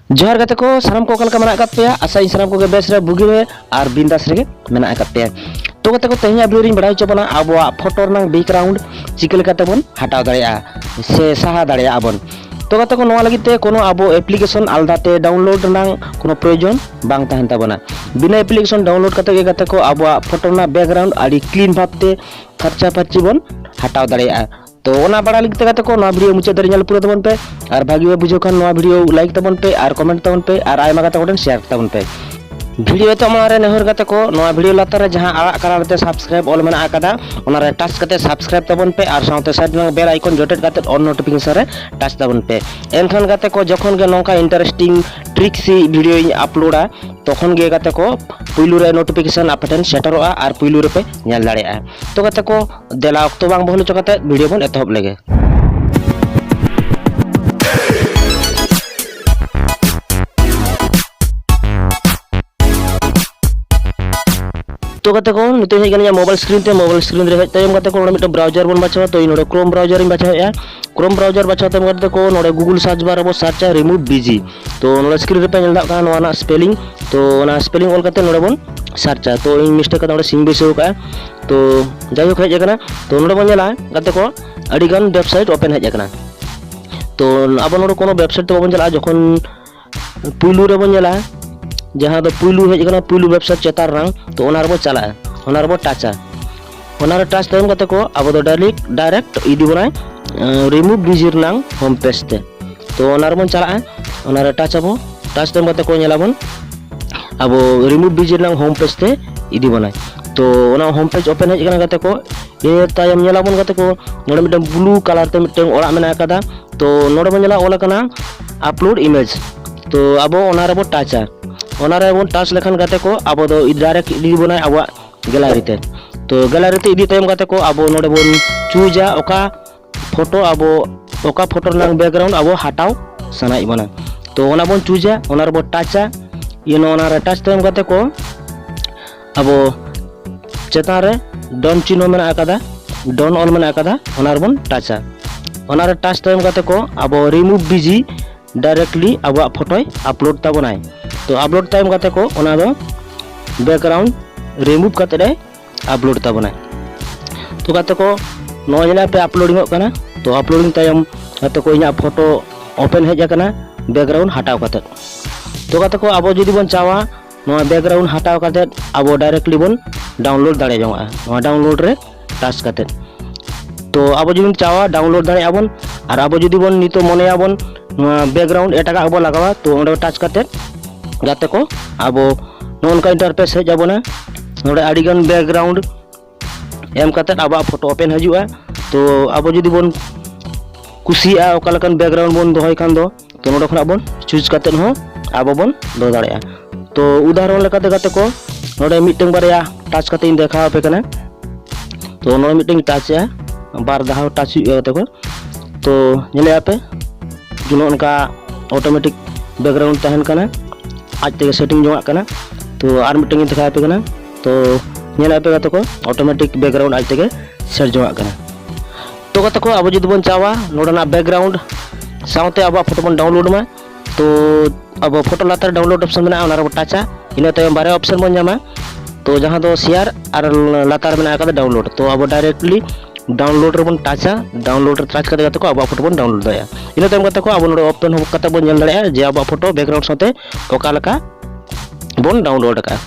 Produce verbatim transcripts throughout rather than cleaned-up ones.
ᱡᱚᱦᱟᱨ ᱜᱟᱛᱮ ᱠᱚ, ᱥᱟᱱᱟᱢ ᱠᱚ ᱚᱠᱟ ᱞᱮᱠᱟ ᱢᱮᱱᱟᱜ ᱟᱠᱟᱫ ᱯᱮᱭᱟ? ᱟᱥᱟᱭᱟᱹᱧ ᱥᱟᱱᱟᱢ ᱠᱚᱜᱮ ᱵᱮᱥ ᱨᱮ, ᱵᱩᱜᱤ ᱨᱮ ᱟᱨ ᱵᱤᱱᱫᱟᱥ ᱨᱮᱜᱮ ᱢᱮᱱᱟᱜ ᱟᱠᱟᱫ ᱯᱮᱭᱟ᱾ ᱛᱚ ᱜᱟᱛᱮ ᱠᱚ, ᱛᱮᱦᱮᱧᱟᱜ ᱵᱷᱤᱰᱤᱭᱳ ᱨᱤᱧ ᱵᱟᱲᱟᱭ ᱦᱚᱪᱚ ᱵᱚᱱᱟ ᱟᱵᱚᱣᱟᱜ ᱯᱷᱳᱴᱳ ᱨᱮᱱᱟᱜ ᱵᱮᱠᱜᱨᱟᱣᱩᱱᱰ ᱪᱤᱠᱟᱹ ᱞᱮᱠᱟᱛᱮ ᱵᱚᱱ ᱦᱟᱴᱟᱣ ᱫᱟᱲᱮᱭᱟᱜᱼᱟ ᱥᱮ ᱥᱟᱦᱟ ᱫᱟᱲᱮᱭᱟᱜᱼᱟ ᱵᱚᱱ᱾ ᱛᱚ ᱜᱟᱛᱮ ᱠᱚ, ᱱᱚᱣᱟ ᱞᱟᱹᱜᱤᱫ ᱛᱮ ᱠᱳᱱᱳ ᱟᱵᱚ ᱮᱯᱞᱤᱠᱮᱥᱚᱱ ᱟᱞᱟᱫᱟ ᱛᱮ ᱰᱟᱣᱩᱱᱞᱳᱰ ᱨᱮᱱᱟᱜ ᱠᱳᱱᱳ ᱯᱨᱚᱭᱳᱡᱚᱱ ᱵᱟᱝ ᱛᱟᱦᱮᱱ ᱛᱟᱵᱚᱱᱟ᱾ ᱵᱤᱱᱟᱹ ᱮᱯᱞᱤᱠᱮᱥᱚᱱ ᱰᱟᱣᱩᱱᱞᱳᱰ ᱠᱟᱛᱮ ᱜᱮ ᱜᱟᱛᱮ ᱠᱚ ᱟᱵᱚᱣᱟᱜ ᱯᱷᱳᱴᱳ ᱨᱮᱱᱟᱜ ᱵᱮᱠᱜᱨᱟᱣᱩᱱᱰ ᱟᱹᱰᱤ ᱠᱞᱤᱱ ᱵᱷᱟᱵᱽ ᱛᱮ ᱯᱷᱟᱨᱪᱟ ᱯᱷᱟᱹᱨᱪᱤ ᱵᱚᱱ ᱦᱟᱴᱟᱣ ᱫᱟᱲᱮᱭᱟᱜᱼᱟ᱾ ᱛᱚ ᱚᱱᱟ ᱵᱟᱲᱟᱭ ᱞᱟᱹᱜᱤᱫ ᱛᱮ ᱜᱟᱛᱮ ᱠᱚ, ᱱᱚᱣᱟ ᱵᱷᱤᱰᱤᱭᱳ ᱢᱩᱪᱟᱹᱫ ᱫᱷᱟᱹᱨᱤᱡ ᱧᱮᱞ ᱯᱩᱨᱟᱹ ᱛᱟᱵᱚᱱ ᱯᱮ, ᱟᱨ ᱵᱷᱟᱜᱤ ᱯᱮ ᱵᱩᱡᱷᱟᱹᱣ ᱠᱷᱟᱱ ᱱᱚᱣᱟ ᱵᱷᱤᱰᱤᱭᱳ ᱞᱟᱭᱤᱠ ᱛᱟᱵᱚᱱ ᱯᱮ ᱟᱨ ᱠᱚᱢᱮᱱᱴ ᱛᱟᱵᱚᱱ ᱯᱮ ᱟᱨ ᱟᱭᱢᱟ ᱜᱟᱛᱮ ᱠᱚᱴᱷᱮᱱ ᱥᱮᱭᱟᱨ ᱛᱟᱵᱚᱱ ᱯᱮ᱾ ᱵᱷᱤᱰᱤᱭᱳ ᱮᱛᱚᱦᱚᱵ ᱢᱟᱲᱟᱝ ᱨᱮ ᱱᱮᱦᱚᱨ ᱜᱟᱛᱮ ᱠᱚ, ᱱᱚᱣᱟ ᱵᱷᱤᱰᱤᱭᱳ ᱞᱟᱛᱟᱨ ᱨᱮ ᱡᱟᱦᱟᱸ ᱟᱨᱟᱜ ᱠᱟᱞᱟᱨ ᱛᱮ ᱥᱟᱵᱥᱠᱨᱟᱭᱤᱵ ᱚᱞ ᱢᱮᱱᱟᱜ ᱟᱠᱟᱫᱟ, ᱚᱱᱟᱨᱮ ᱴᱟᱪ ᱠᱟᱛᱮ ᱥᱟᱵᱥᱠᱨᱟᱭᱤᱵ ᱛᱟᱵᱚᱱ ᱯᱮ ᱟᱨ ᱥᱟᱶᱛᱮ ᱥᱟᱭᱤᱰ ᱨᱮᱱᱟᱜ ᱵᱮᱞ ᱟᱭᱠᱚᱱ ᱡᱚᱴᱮᱫ ᱠᱟᱛᱮ ᱚᱞ ᱱᱳᱴᱤᱯᱷᱤᱠᱮᱥᱚᱱ ᱨᱮ ᱴᱟᱪ ᱛᱟᱵᱚᱱ ᱯᱮ᱾ ᱮᱱᱠᱷᱟᱱ ᱜᱟᱛᱮ ᱠᱚ, ᱡᱚᱠᱷᱚᱱ ᱜᱮ ᱱᱚᱝᱠᱟ ᱤᱱᱴᱟᱨᱮᱥᱴᱤᱝ ᱴᱨᱤᱠ ᱥᱮ ᱵᱷᱤᱰᱤᱭᱳᱧ ᱟᱯᱞᱳᱰᱟ, ᱛᱚᱠᱷᱚᱱ ᱜᱮ ᱜᱟᱛᱮ ᱠᱚ ᱯᱩᱭᱞᱩ ᱨᱮ ᱱᱳᱴᱤᱯᱷᱤᱠᱮᱥᱚᱱ ᱟᱯᱮ ᱴᱷᱮᱱ ᱥᱮᱴᱮᱨᱚᱜᱼᱟ ᱟᱨ ᱯᱩᱭᱞᱩ ᱨᱮᱯᱮ ᱧᱮᱞ ᱫᱟᱲᱮᱭᱟᱜᱼᱟ᱾ ᱛᱚ ᱜᱟᱛᱮ ᱠᱚ, ᱫᱮᱞᱟ ᱚᱠᱛᱚ ᱵᱟᱝ ᱵᱚᱦᱚᱞ ᱦᱚᱪᱚ ᱠᱟᱛᱮ ᱵᱷᱤᱰᱤᱭᱳ ᱵᱚᱱ ᱮᱛᱚᱦᱚᱵ ᱞᱮᱜᱮ᱾ ᱛᱚ ᱜᱟᱛᱮ ᱠᱚ, ᱱᱤᱛᱚᱜ ᱦᱮᱡ ᱠᱟᱱᱟ ᱤᱧᱟᱹᱜ ᱢᱳᱵᱟᱭᱤᱞ ᱥᱠᱨᱤᱱ ᱛᱮ᱾ ᱢᱳᱵᱟᱭᱤᱞ ᱥᱠᱨᱤᱱ ᱨᱮ ᱦᱮᱡ ᱛᱟᱭᱚᱢ ᱜᱟᱛᱮ ᱠᱚ, ᱱᱚᱰᱮ ᱢᱤᱫᱴᱮᱱ ᱵᱨᱟᱣᱡᱟᱨ ᱵᱚᱱ ᱵᱟᱪᱷᱟᱣᱟ᱾ ᱛᱚ ᱤᱧ ᱱᱚᱰᱮ ᱠᱨᱳᱢ ᱵᱨᱟᱣᱡᱟᱨ ᱤᱧ ᱵᱟᱪᱷᱟᱣᱮᱫᱼᱟ᱾ ᱠᱨᱳᱢ ᱵᱨᱟᱣᱡᱟᱨ ᱵᱟᱪᱷᱟᱣ ᱛᱟᱭᱚᱢ ᱜᱟᱛᱮ ᱠᱚ, ᱱᱚᱰᱮ ᱜᱩᱜᱩᱞ ᱥᱟᱨᱪ ᱵᱟᱨ ᱨᱮᱵᱚ ᱥᱟᱨᱪᱟ ᱨᱤᱢᱩᱵᱷ ᱵᱤᱡᱤ᱾ ᱛᱚ ᱱᱚᱰᱮ ᱥᱠᱨᱤᱱ ᱨᱮᱯᱮ ᱧᱮᱞ ᱫᱟᱲᱮᱭᱟᱜ ᱠᱟᱱᱟ ᱱᱚᱣᱟ ᱨᱮᱱᱟᱜ ᱥᱯᱮᱞᱤᱝ᱾ ᱛᱚ ᱚᱱᱟ ᱥᱯᱮᱞᱤᱝ ᱚᱞ ᱠᱟᱛᱮ ᱱᱚᱰᱮ ᱵᱚᱱ ᱥᱟᱨᱪᱟ᱾ ᱛᱚ ᱤᱧ ᱢᱤᱥᱴᱮᱠ ᱠᱟᱛᱮ ᱱᱚᱰᱮ ᱥᱤᱧ ᱵᱟᱹᱭᱥᱟᱹᱣ ᱠᱟᱜᱼᱟ᱾ ᱛᱚ ᱡᱟᱭᱦᱳᱠ, ᱦᱮᱡ ᱟᱠᱟᱱᱟ᱾ ᱛᱚ ᱱᱚᱰᱮ ᱵᱚᱱ ᱧᱮᱞᱟ ᱜᱟᱛᱮ ᱠᱚ, ᱟᱹᱰᱤᱜᱟᱱ ᱣᱮᱵᱥᱟᱭᱤᱴ ᱳᱯᱮᱱ ᱦᱮᱡ ᱟᱠᱟᱱᱟ᱾ ᱛᱚ ᱟᱵᱚ ᱱᱚᱰᱮ ᱠᱳᱱᱳ ᱣᱮᱵᱥᱟᱭᱤᱴ ᱛᱮ ᱵᱟᱵᱚᱱ ᱪᱟᱞᱟᱜᱼᱟ᱾ ᱡᱚᱠᱷᱚᱱ ᱯᱩᱭᱞᱩ ᱨᱮᱵᱚᱱ ᱧᱮᱞᱟ, ᱡᱟᱦᱟᱸ ᱫᱚ ᱯᱩᱭᱞᱩ ᱦᱮᱡ ᱟᱠᱟᱱᱟ, ᱯᱩᱭᱞᱩ ᱣᱮᱵᱥᱟᱭᱤᱴ ᱪᱮᱛᱟᱱ ᱨᱮᱱᱟᱜ, ᱛᱚ ᱚᱱᱟ ᱨᱮᱵᱚᱱ ᱪᱟᱞᱟᱜᱼᱟ, ᱚᱱᱟ ᱨᱮᱵᱚᱱ ᱴᱟᱪᱟ᱾ ᱚᱱᱟ ᱨᱮ ᱴᱟᱪ ᱛᱟᱭᱚᱢ ᱜᱟᱛᱮ ᱠᱚ, ᱟᱵᱚ ᱫᱚ ᱰᱟᱭᱨᱮᱠᱴ ᱰᱟᱭᱨᱮᱠᱴ ᱤᱫᱤ ᱵᱚᱱᱟᱭ ᱨᱤᱢᱩᱵᱷ ᱵᱤᱡᱤ ᱨᱮᱱᱟᱜ ᱦᱳᱢ ᱯᱮᱡᱽ ᱛᱮ᱾ ᱛᱚ ᱚᱱᱟ ᱨᱮᱵᱚᱱ ᱪᱟᱞᱟᱜᱼᱟ, ᱚᱱᱟ ᱨᱮ ᱴᱟᱪ ᱟᱵᱚ᱾ ᱴᱟᱪ ᱛᱟᱭᱚᱢ ᱜᱟᱛᱮ ᱠᱚ, ᱧᱮᱞᱟᱵᱚᱱ ᱟᱵᱚ ᱨᱤᱢᱩᱵᱷ ᱵᱤᱡᱤ ᱨᱮᱱᱟᱜ ᱦᱳᱢ ᱯᱮᱡᱽ ᱛᱮ ᱤᱫᱤ ᱵᱚᱱᱟᱭ᱾ ᱛᱚ ᱚᱱᱟ ᱦᱳᱢ ᱯᱮᱡᱽ ᱳᱯᱮᱱ ᱦᱮᱡ ᱟᱠᱟᱱᱟ ᱜᱟᱛᱮ ᱠᱚ᱾ ᱤᱱᱟᱹ ᱛᱟᱭᱚᱢ ᱧᱮᱞᱟᱵᱚᱱ ᱜᱟᱛᱮ ᱠᱚ, ᱱᱚᱰᱮ ᱢᱤᱫᱴᱟᱝ ᱵᱞᱩ ᱠᱟᱞᱟᱨ ᱛᱮ ᱢᱤᱫᱴᱟᱝ ᱚᱲᱟᱜ ᱢᱮᱱᱟᱜ ᱟᱠᱟᱫᱟ᱾ ᱛᱚ ᱱᱚᱰᱮ ᱵᱚᱱ ᱧᱮᱞᱟ ᱚᱞ ᱟᱠᱟᱱᱟ ᱟᱯᱞᱳᱰ ᱤᱢᱮᱡᱽ᱾ ᱛᱚ ᱟᱵᱚ ᱚᱱᱟ ᱨᱮᱵᱚ ᱴᱟᱪᱟ᱾ ᱚᱱᱟ ᱨᱮᱵᱚᱱ ᱴᱟᱪ ᱞᱮᱠᱷᱟᱱ ᱜᱟᱛᱮ ᱠᱚ, ᱟᱵᱚ ᱫᱚ ᱰᱟᱭᱨᱮᱠᱴ ᱤᱫᱤ ᱵᱚᱱᱟᱭ ᱟᱵᱚᱣᱟᱜ ᱜᱮᱞᱟᱨᱤ ᱛᱮ᱾ ᱛᱚ ᱜᱮᱞᱟᱨᱤ ᱛᱮ ᱤᱫᱤ ᱛᱟᱭᱚᱢ ᱜᱟᱛᱮ ᱠᱚ, ᱟᱵᱚ ᱱᱚᱰᱮ ᱵᱚᱱ ᱪᱩᱡᱟ ᱚᱠᱟ ᱯᱷᱳᱴᱳ ᱟᱵᱚ, ᱚᱠᱟ ᱯᱷᱳᱴᱳ ᱨᱮᱱᱟᱜ ᱵᱮᱠᱜᱨᱟᱣᱩᱱᱰ ᱟᱵᱚ ᱦᱟᱴᱟᱣ ᱥᱟᱱᱟᱭᱮᱫ ᱵᱚᱱᱟ᱾ ᱛᱚ ᱚᱱᱟ ᱵᱚᱱ ᱪᱩᱡᱟ, ᱚᱱᱟ ᱨᱮᱵᱚ ᱴᱟᱪᱟ᱾ ᱤᱭᱟᱹ ᱱᱚᱜᱼᱚ ᱚᱱᱟ ᱨᱮ ᱴᱟᱪ ᱛᱟᱭᱚᱢ ᱜᱟᱛᱮ ᱠᱚ, ᱟᱵᱚ ᱪᱮᱛᱟᱱ ᱨᱮ ᱰᱚᱱ ᱪᱤᱱᱦᱚ ᱢᱮᱱᱟᱜ ᱟᱠᱟᱫᱟ, ᱰᱚᱱ ᱚᱞ ᱢᱮᱱᱟᱜ ᱟᱠᱟᱫᱟ, ᱚᱱᱟ ᱨᱮᱵᱚᱱ ᱴᱟᱪᱟ᱾ ᱚᱱᱟ ᱨᱮ ᱴᱟᱪ ᱛᱟᱭᱚᱢ ᱜᱟᱛᱮ ᱠᱚ, ᱟᱵᱚ ᱨᱤᱢᱩᱵᱷ ᱵᱤᱡᱤ directly ᱟᱵᱚᱣᱟᱜ ᱯᱷᱳᱴᱳᱭ ᱟᱯᱞᱳᱰ ᱛᱟᱵᱚᱱᱟᱭ᱾ ᱛᱚ ᱟᱯᱞᱳᱰ ᱛᱟᱭᱚᱢ ᱜᱟᱛᱮ ᱠᱚ ᱚᱱᱟ ᱫᱚ ᱵᱮᱠᱜᱨᱟᱣᱩᱱᱰ ᱨᱤᱢᱩᱵᱷ ᱠᱟᱛᱮᱫ ᱮ ᱟᱯᱞᱳᱰ ᱛᱟᱵᱚᱱᱟᱭ᱾ ᱛᱚ ᱜᱟᱛᱮ ᱠᱚ, ᱱᱚᱣᱟ ᱧᱮᱞᱮᱫ ᱯᱮ ᱟᱯᱞᱳᱰᱤᱝ ᱚᱜ ᱠᱟᱱᱟ᱾ ᱛᱚ ᱟᱯᱞᱳᱰᱤᱝ ᱛᱟᱭᱚᱢ ᱜᱟᱛᱮ ᱠᱚ ᱤᱧᱟᱹᱜ ᱯᱷᱳᱴᱳ ᱳᱯᱮᱱ ᱦᱮᱡ ᱟᱠᱟᱱᱟ ᱵᱮᱠᱜᱨᱟᱣᱩᱱᱰ ᱦᱟᱴᱟᱣ ᱠᱟᱛᱮᱫ᱾ ᱛᱚ ᱜᱟᱛᱮ ᱠᱚ, ᱟᱵᱚ ᱡᱩᱫᱤ ᱵᱚᱱ ᱪᱟᱣᱟ ᱱᱚᱣᱟ ᱵᱮᱠᱜᱨᱟᱣᱩᱱᱰ ᱦᱟᱴᱟᱣ ᱠᱟᱛᱮᱫ ᱟᱵᱚ ᱰᱟᱭᱨᱮᱠᱴᱞᱤ ᱵᱚᱱ ᱰᱟᱣᱩᱱᱞᱳᱰ ᱫᱟᱲᱮ ᱡᱚᱝᱼᱟ ᱱᱚᱣᱟ ᱰᱟᱣᱩᱱᱞᱳᱰ ᱨᱮ ᱴᱟᱪ ᱠᱟᱛᱮᱫ᱾ ᱛᱚ ᱟᱵᱚ ᱡᱩᱫᱤ ᱵᱚᱱ ᱪᱟᱣᱟ ᱰᱟᱣᱩᱱᱞᱳᱰ ᱫᱟᱲᱮᱭᱟᱜᱼᱟ ᱵᱚᱱ, ᱟᱨ ᱟᱵᱚ ᱡᱩᱫᱤ ᱵᱚᱱ ᱱᱤᱛᱚᱜ ᱢᱚᱱᱮᱭᱟᱵᱚᱱ ᱱᱚᱣᱟ ᱵᱮᱠᱜᱨᱟᱣᱩᱱᱰ ᱮᱴᱟᱜᱟᱜ ᱵᱚᱱ ᱞᱟᱜᱟᱣᱟ, ᱛᱚ ᱚᱸᱰᱮ ᱴᱟᱪ ᱠᱟᱛᱮᱫ ᱜᱟᱛᱮ ᱠᱚ ᱟᱵᱚ ᱱᱚᱜᱼᱚ ᱱᱚᱝᱠᱟ ᱤᱱᱴᱟᱨᱯᱷᱮᱥ ᱦᱮᱡ ᱟᱵᱚᱱᱟ᱾ ᱱᱚᱰᱮ ᱟᱹᱰᱤᱜᱟᱱ ᱵᱮᱠᱜᱨᱟᱣᱩᱱᱰ ᱮᱢ ᱠᱟᱛᱮᱫ ᱟᱵᱚᱣᱟᱜ ᱯᱷᱳᱴᱳ ᱳᱯᱮᱱ ᱦᱤᱡᱩᱜᱼᱟ᱾ ᱛᱚ ᱟᱵᱚ ᱡᱩᱫᱤ ᱵᱚᱱ ᱠᱩᱥᱤᱭᱟᱜᱼᱟ ᱚᱠᱟ ᱞᱮᱠᱟᱱ ᱵᱮᱠᱜᱨᱟᱣᱩᱱᱰ ᱵᱚᱱ ᱫᱚᱦᱚᱭ ᱠᱷᱟᱱ ᱫᱚ, ᱛᱚ ᱱᱚᱰᱮ ᱠᱷᱚᱱᱟᱜ ᱵᱚᱱ ᱪᱩᱡᱽ ᱠᱟᱛᱮᱫ ᱦᱚᱸ ᱟᱵᱚ ᱵᱚᱱ ᱫᱚᱦᱚ ᱫᱟᱲᱮᱭᱟᱜᱼᱟ᱾ ᱛᱚ ᱩᱫᱟᱦᱚᱨᱚᱱ ᱞᱮᱠᱟᱛᱮ ᱜᱟᱛᱮ ᱠᱚ, ᱱᱚᱰᱮ ᱢᱤᱫᱴᱟᱝ ᱵᱟᱨᱭᱟ ᱴᱟᱪ ᱠᱟᱛᱮ ᱤᱧ ᱫᱮᱠᱷᱟᱣ ᱟᱯᱮ ᱠᱟᱱᱟ᱾ ᱛᱚ ᱱᱚᱰᱮ ᱢᱤᱫᱴᱟᱝ ᱴᱟᱪ ᱮᱜᱼᱟ, ᱵᱟᱨ ᱫᱷᱟᱣ ᱴᱟᱪ ᱦᱩᱭᱩᱜᱼᱟ ᱜᱟᱛᱮ ᱠᱚ᱾ ᱛᱚ ᱧᱮᱞᱮᱫᱼᱟ ᱯᱮ ᱡᱮ ᱱᱚᱜᱼᱚ ᱱᱚᱝᱠᱟ ᱚᱴᱳᱢᱮᱴᱤᱠ ᱵᱮᱠᱜᱨᱟᱣᱩᱱᱰ ᱛᱟᱦᱮᱱ ᱠᱟᱱᱟ, ᱟᱡ ᱛᱮᱜᱮ ᱥᱮᱴᱤᱝ ᱡᱚᱝᱟᱜ ᱠᱟᱱᱟ᱾ ᱛᱚ ᱟᱨ ᱢᱤᱫᱴᱟᱝ ᱤᱧ ᱫᱮᱠᱷᱟᱣ ᱟᱯᱮ ᱠᱟᱱᱟ᱾ ᱛᱚ ᱧᱮᱞᱮᱫᱼᱟ ᱯᱮ ᱜᱟᱛᱮ ᱠᱚ, ᱚᱴᱳᱢᱮᱴᱤᱠ ᱵᱮᱠᱜᱨᱟᱣᱩᱱᱰ ᱟᱡ ᱛᱮᱜᱮ ᱥᱮᱴ ᱡᱚᱝᱟᱜ ᱠᱟᱱᱟ᱾ ᱛᱚ ᱜᱟᱛᱮ ᱠᱚ, ᱟᱵᱚ ᱡᱩᱫᱤ ᱵᱚᱱ ᱪᱟᱣᱟ ᱱᱚᱰᱮᱱᱟᱜ ᱵᱮᱠᱜᱨᱟᱣᱩᱱᱰ ᱥᱟᱶᱛᱮ ᱟᱵᱚᱣᱟᱜ ᱯᱷᱳᱴᱳ ᱵᱚᱱ ᱰᱟᱣᱩᱱᱞᱳᱰ ᱢᱟ, ᱛᱚ ᱟᱵᱚ ᱯᱷᱳᱴᱳ ᱞᱟᱛᱟᱨ ᱰᱟᱣᱩᱱᱞᱳᱰ ᱚᱯᱥᱚᱱ ᱢᱮᱱᱟᱜᱼᱟ, ᱚᱱᱟ ᱨᱮᱵᱚ ᱴᱟᱪᱟ᱾ ᱤᱱᱟᱹ ᱛᱟᱭᱚᱢ ᱵᱟᱨᱭᱟ ᱚᱯᱥᱚᱱ ᱵᱚᱱ ᱧᱟᱢᱟ, ᱛᱚ ᱡᱟᱦᱟᱸ ᱫᱚ ᱥᱮᱭᱟᱨ ᱟᱨ ᱞᱟᱛᱟᱨ ᱢᱮᱱᱟᱜ ᱟᱠᱟᱫᱟ ᱰᱟᱣᱩᱱᱞᱳᱰ᱾ ᱛᱚ ᱟᱵᱚ ᱰᱟᱭᱨᱮᱠᱴᱞᱤ ᱰᱟᱣᱩᱱᱞᱳᱰ ᱨᱮᱵᱚᱱ ᱴᱟᱪᱟ᱾ ᱰᱟᱣᱩᱱᱞᱳᱰ ᱨᱮ ᱴᱟᱪ ᱠᱟᱛᱮ ᱜᱟᱛᱮ ᱠᱚ ᱟᱵᱚᱣᱟᱜ ᱯᱷᱳᱴᱳ ᱵᱚᱱ ᱰᱟᱣᱩᱱᱞᱳᱰ ᱫᱟᱲᱮᱭᱟᱜᱼᱟ᱾ ᱤᱱᱟᱹ ᱛᱟᱭᱚᱢ ᱜᱟᱛᱮ ᱠᱚ ᱟᱵᱚ ᱱᱚᱰᱮ ᱳᱯᱮᱱ ᱠᱟᱛᱮ ᱵᱚᱱ ᱧᱮᱞ ᱫᱟᱲᱮᱭᱟᱜᱼᱟ ᱡᱮ ᱟᱵᱚᱣᱟᱜ ᱯᱷᱳᱴᱳ ᱵᱮᱠᱜᱨᱟᱣᱩᱱᱰ ᱥᱟᱶᱛᱮ ᱚᱠᱟ ᱞᱮᱠᱟ ᱵᱚᱱ ᱰᱟᱣᱩᱱᱞᱳᱰ ᱟᱠᱟᱫᱼᱟ᱾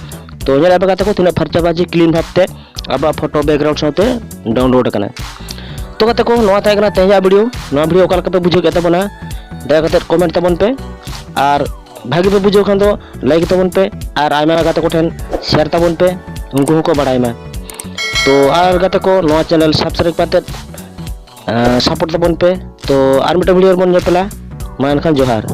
ᱛᱚ ᱧᱮᱞ ᱟᱯᱮ ᱜᱟᱛᱮ ᱠᱚ ᱛᱤᱱᱟᱹᱜ ᱯᱷᱟᱨᱪᱟ ᱯᱷᱟᱹᱨᱪᱤ ᱠᱞᱤᱱ ᱵᱷᱟᱵᱛᱮ ᱟᱵᱚᱣᱟᱜ ᱯᱷᱳᱴᱳ ᱵᱮᱠᱜᱨᱟᱣᱩᱱᱰ ᱥᱟᱶᱛᱮ ᱰᱟᱣᱩᱱᱞᱳᱰ ᱟᱠᱟᱱᱟ᱾ ᱛᱚ ᱜᱟᱛᱮ ᱠᱚ, ᱱᱚᱣᱟ ᱛᱟᱦᱮᱸ ᱠᱟᱱᱟ ᱛᱮᱦᱮᱧᱟᱜ ᱵᱷᱤᱰᱤᱭᱳ᱾ ᱱᱚᱣᱟ ᱵᱷᱤᱰᱤᱭᱳ ᱚᱠᱟ ᱞᱮᱠᱟ ᱯᱮ ᱵᱩᱡᱷᱟᱹᱣ ᱠᱮᱫ ᱛᱟᱵᱚᱱᱟ ᱫᱟᱭᱟ ᱠᱟᱛᱮ ᱠᱚᱢᱮᱱᱴ ᱛᱟᱵᱚᱱ ᱯᱮ, ᱟᱨ ᱵᱷᱟᱜᱤ ᱯᱮ ᱵᱩᱡᱷᱟᱹᱣ ᱠᱷᱟᱱ ᱫᱚ ᱞᱟᱭᱤᱠ ᱛᱟᱵᱚᱱ ᱯᱮ, ᱟᱨ ᱟᱭᱢᱟ ᱜᱟᱛᱮ ᱠᱚᱴᱷᱮᱱ ᱥᱮᱭᱟᱨ ᱛᱟᱵᱚᱱ ᱯᱮ, ᱩᱱᱠᱩ ᱦᱚᱸᱠᱚ ᱵᱟᱲᱟᱭ ᱢᱟ᱾ ᱛᱚ ᱟᱨ ᱜᱟᱛᱮ ᱠᱚ, ᱱᱚᱣᱟ ᱪᱮᱱᱮᱞ ᱥᱟᱵᱥᱠᱨᱟᱭᱤᱵ ᱠᱟᱛᱮ ᱥᱟᱯᱳᱨᱴ ᱛᱟᱵᱚᱱ ᱯᱮ᱾ ᱛᱚ ᱟᱨ ᱢᱤᱫᱴᱟᱝ ᱵᱷᱤᱰᱤᱭᱳ ᱨᱮᱵᱚᱱ ᱧᱮᱯᱮᱞᱟ᱾ ᱢᱟ ᱮᱱᱠᱷᱟᱱ ᱡᱚᱦᱟᱨ᱾